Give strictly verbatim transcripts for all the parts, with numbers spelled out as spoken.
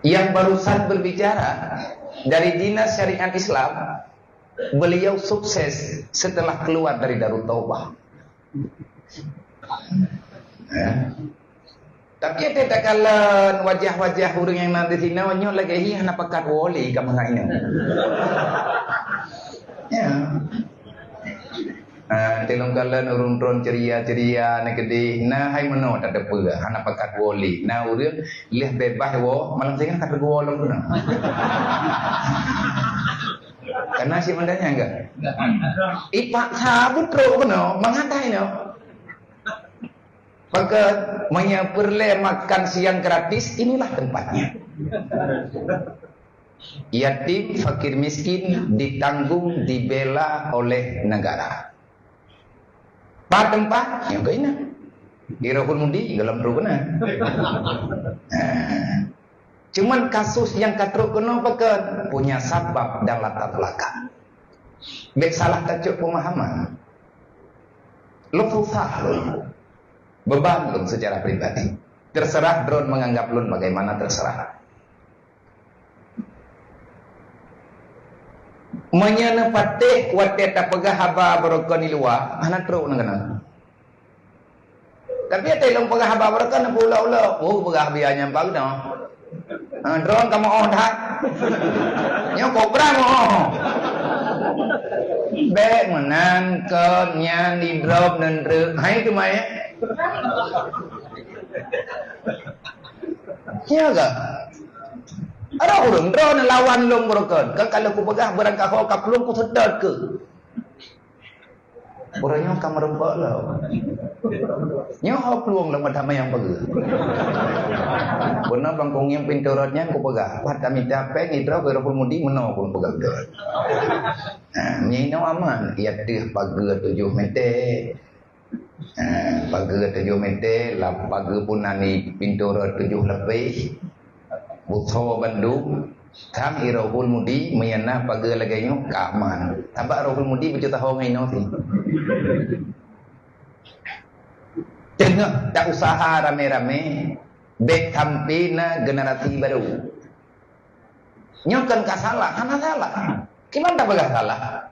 Yang barusan berbicara dari Dinas Syariat Islam, beliau sukses setelah keluar dari Darut Taubah. Ya. Tapi ada takalon wajah-wajah ureuëng nyang na di sinoe nyoe lagée hi hana pakat woe lé ka mangat inong. Ya. Ah, tilong kalon ureuëng tron ceria-ceria na keudeh, na hai meunoe tateupeue hana pakat woe lé. Na ureuëng lheueh bebas woe malam singoh ka teupeu woe lom keunoe. Kana si mandanya enggak? Ipaksa butrok keunoe mangat hai nyoe. Maka meunyoe peureulée makan siang gratis, inilah tempatnya. Yatim, fakir miskin ditanggung, dibela oleh negara. Pat teumpat? Nyang keuina. Di Rohul Mudi, dalam truk keunan. Nah. Cuman kasus nyang ka trok keunoe pakon punya sabab dan latar belakang. Bék salah tacok pemahaman. Lôn susah lôn. Beban lôn secara pribadi. Terserah droen menganggap lôn bagaimana terserah. Meunyoe neupatéh watée tapeugah haba beurokon di luwa, hana trok neukeuna. Tapi watée lôn peugah haba beurokon, neupeulok-ulok, oh, peugah biaya nyang pageue. Ha, droen kamoe oh that. Nyoe kobra moh. Bék meunan kon nyan di drop neundreuk. Hai teuma ya. Ya ka? Ada ureuëng droen lawan lôn beurokon. Kan kalau kupeugah barang kaho ka plueng kuseutôt keu. Uroe nyoe ka meurumpok lom. Nyoe ho plueng lom meutamah nyang peugah. Beuna bang kong nyang pintoe rot nyan kupeugah. Pat tamita péng idroe keu Rohul Mudi meunoe pun peugah beutôi. Ha, nyoe inoe aman. Ia teuh pageue tujoh meter. Ha, pageue tujoh meter, lap pageue pun na di pintoe rot tujoh lapéh. Butho bandum. Tham Irohul Mudi meunyoe na pageue lagée nyoe ka aman. Sabab Rohul Mudi beujeuet tahong inoe sih. Teungoh tak usaha ramé-ramé, bék sampai na generasi baru. Nyoe kan ka salah, hana salah. Kiban tapeugah salah?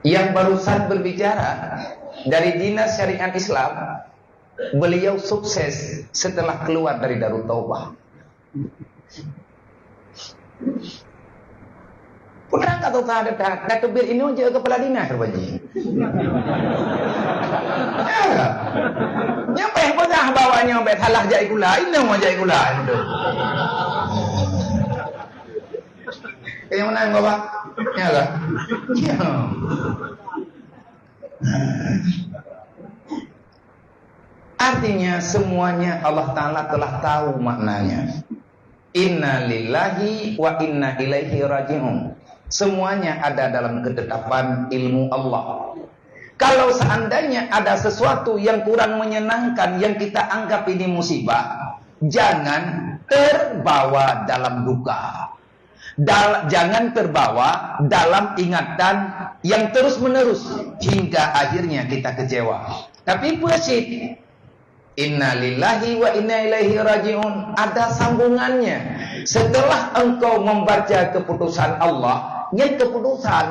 Yang barusan berbicara dari Dinas Syariat Islam, beliau sukses setelah keluar dari Darut Taubah. Putra kata tak ada tak, kata bir ini je kepala dinas rupanya. Ya. Nyampe pegang bawahnya sampai salah jai gula, ini mau jai gula. Yang mana yang bawa? Ya lah. Ya. Artinya semuanya Allah Ta'ala telah tahu maknanya. Inna lillahi wa inna ilaihi raji'un. Semuanya ada dalam ketetapan ilmu Allah. Kalau seandainya ada sesuatu yang kurang menyenangkan yang kita anggap ini musibah, jangan terbawa dalam duka. Dal-, jangan terbawa dalam ingatan yang terus-menerus hingga akhirnya kita kecewa. Tapi peue cit, inna lillahi wa inna ilaihi raji'un, ada sambungannya. Setelah engkau membaca keputusan Allah, nyan keputusan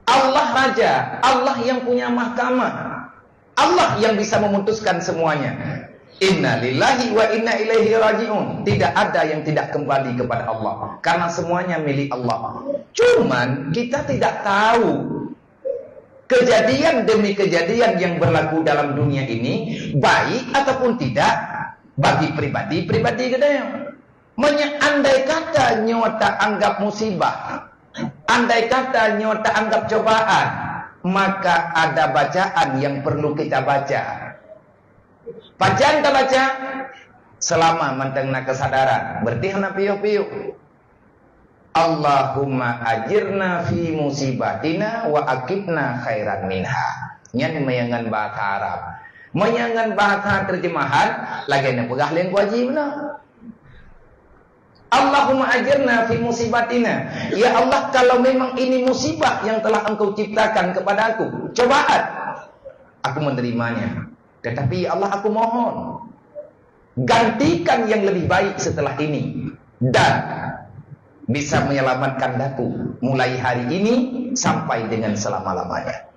Allah Raja, Allah yang punya mahkamah. Allah yang bisa memutuskan semuanya. Inna lillahi wa inna ilaihi raji'un. Tidak ada yang tidak kembali kepada Allah. Karena semuanya milik Allah. Cuman kita tidak tahu kejadian demi kejadian yang berlaku dalam dunia ini, baik ataupun tidak, bagi pribadi-pribadi geutanyoe. Meunyoe andai kata nyoe taanggap musibah, andai kata nyoe taanggap cobaan, maka ada bacaan yang perlu kita baca. Bacaan tabaca, selama mantong na kesadaran, berarti hana piôh-piôh. Allahumma ajirna fi musibatina wa akibna khairan minha. Nyan meunyoe ngon bahasa Arab. Meunyoe ngon bahasa terjemahan, lagée neupeugah lé Teungku Haji meunan. Allahumma ajirna fi musibatina. Ya Allah, kalau memang ini musibah yang telah Engkau ciptakan kepada aku, cobaan, aku menerimanya. Tetapi ya Allah, aku mohon, Gantikan yang lebih baik setelah ini, dan bisa menyelamatkan daku mulai hari ini sampai dengan selama-lamanya.